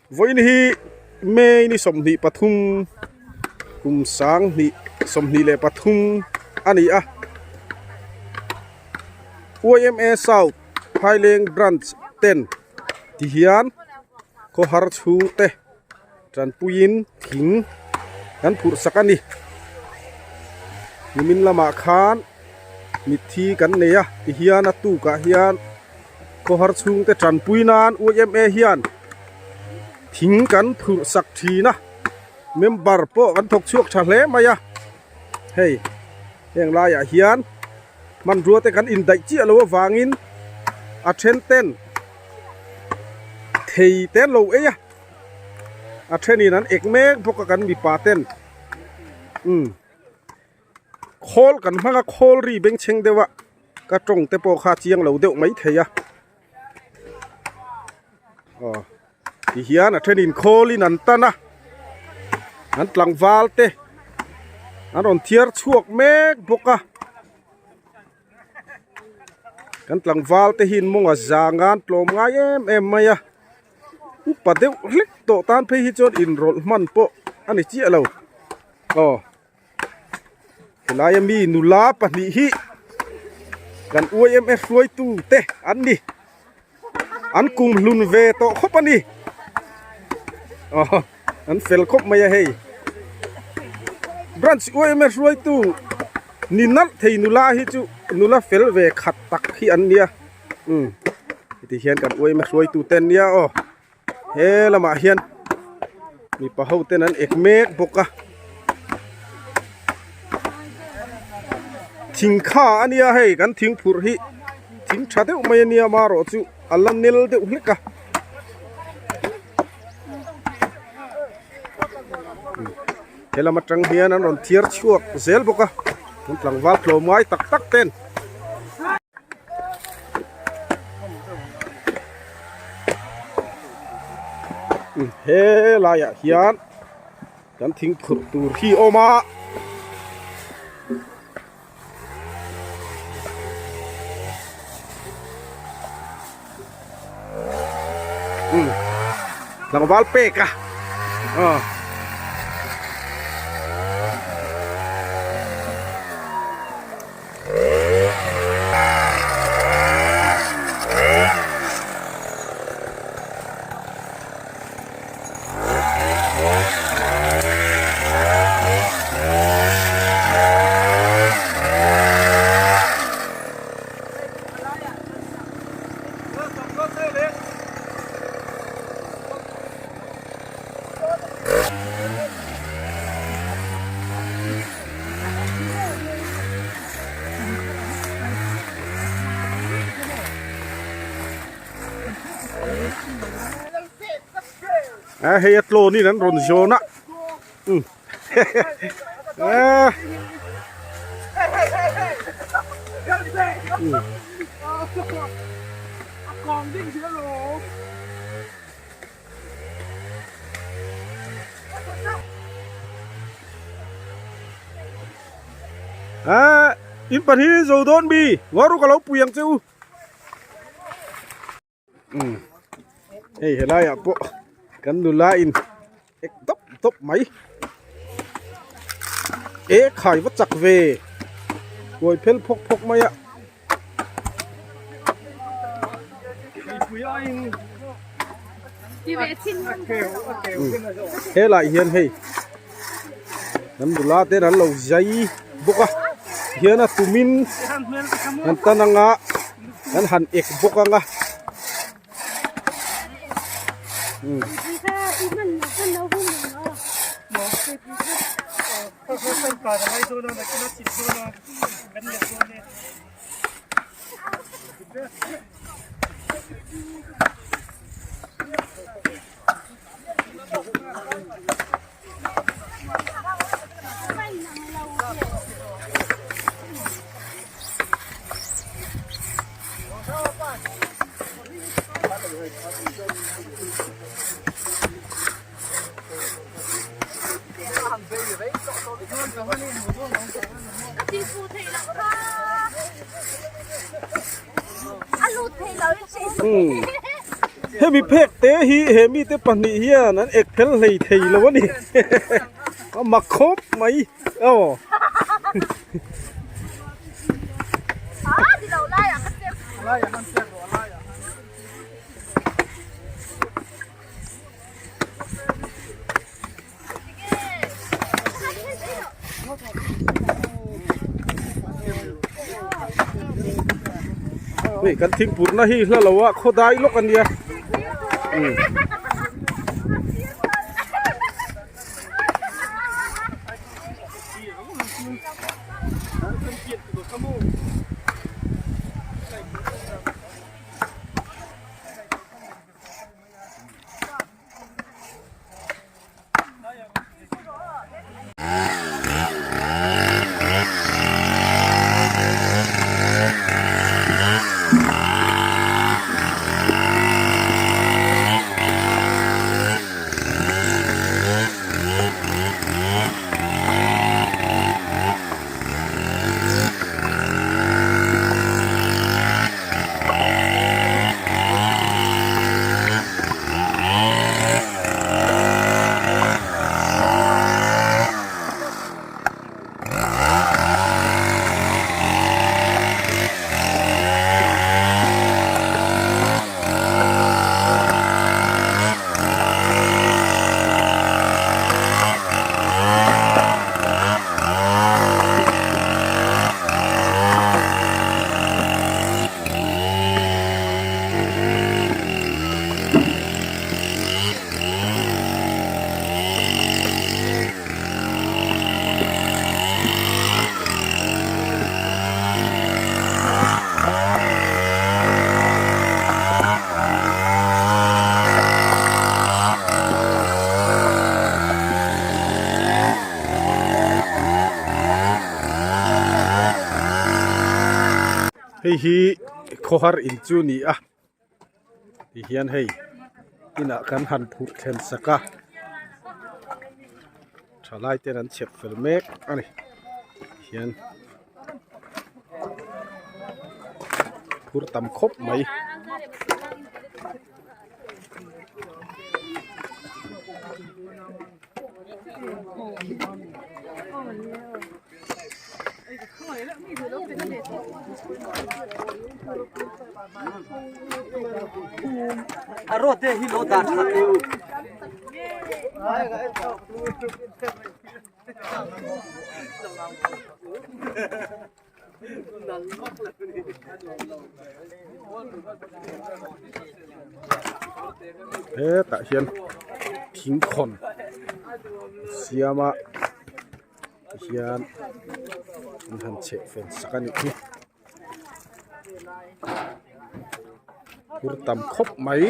Vawiin hi May ni 23 kum 2023 a ni a. YMA South Phaileng Branch ten ti hian khawhar chhungte tanpuiin thing kan phurh sak a ni. Nimin lamah khan mitthi kan nei a ti hian a tukah hian khawhar chhungte tanpui nan YMA hian thing kan phurh sak thin a member pawh kan thawk chhuak tha hle mai a hei heng laiah hian hmanrua te kan indaih chiah loh avangin a then ten thei te an lo ei a a thenin an ek mek bawk a kan mipa ten umm khawl kan hmang a khawl ri bengchheng deuh a ka tawng te pawh kha a chiang lo deuh mai thei a aw tihian a thenin khawlin an tan a an tlangval te an rawn thiar chhuak mek bawk a kan tlangval te hian mawng a zang a an tlawm ngai em em mai a upa deuh hlek tawh tan phei hi chuan inrawlh hman pawh a ni chiah lo aw. Helaia mi nula pahnih hi kan YMA hruaitu te an ni an kum hlun ve tawh khawp a ni aw an fel khawp mai a hei branch YMA hruaitu ni nalh thei nula hi chu nula fel ve khat tak hi an nia umm heti hian kan YMA hruaitu te an nia aw. He lamah hian mipa ho ten an ek mek bawk a thing kha a nia hei kan thing phurh hi thing tha deuh mai a nia marawh chu a la nel deuh hlek a he lam atang hian an rawn thiar chhuak zel bawk a an tlangval tlawm ngai tak tak ten. He laiah hian kan thing phurh tur hi a awm a. Tlangval pek a aw. A hei a tlawn in an rawn zawn a um a A in pahnih zo dawn mi ngaw ru ka lo pui ang che u um hei helai ah pawh kan nula in ek dawp dawp mai e khai va chak ve kuai phel phawk phawk mai a. Helai hian hei an nula ten an lo zai bawk a hian a tumin an tan anga an han ek bawk anga. Hemi phek te hi he mite pahnih hian an ek phel hlei thei lo a ni a mak khawp mai aw. Hei kan thingpurna hi hla lo a khaw dai lawk a nia umm. Hei hi khawhar in chu ni a ti hian hei inah kan han phurh thlen sak a thalai ten an chhep fel mek a ni hian phur tam khawp mai. Hetah hian thingkhawn siam a tihian an han chheh fel sak a nih hi phur tam khawp mai.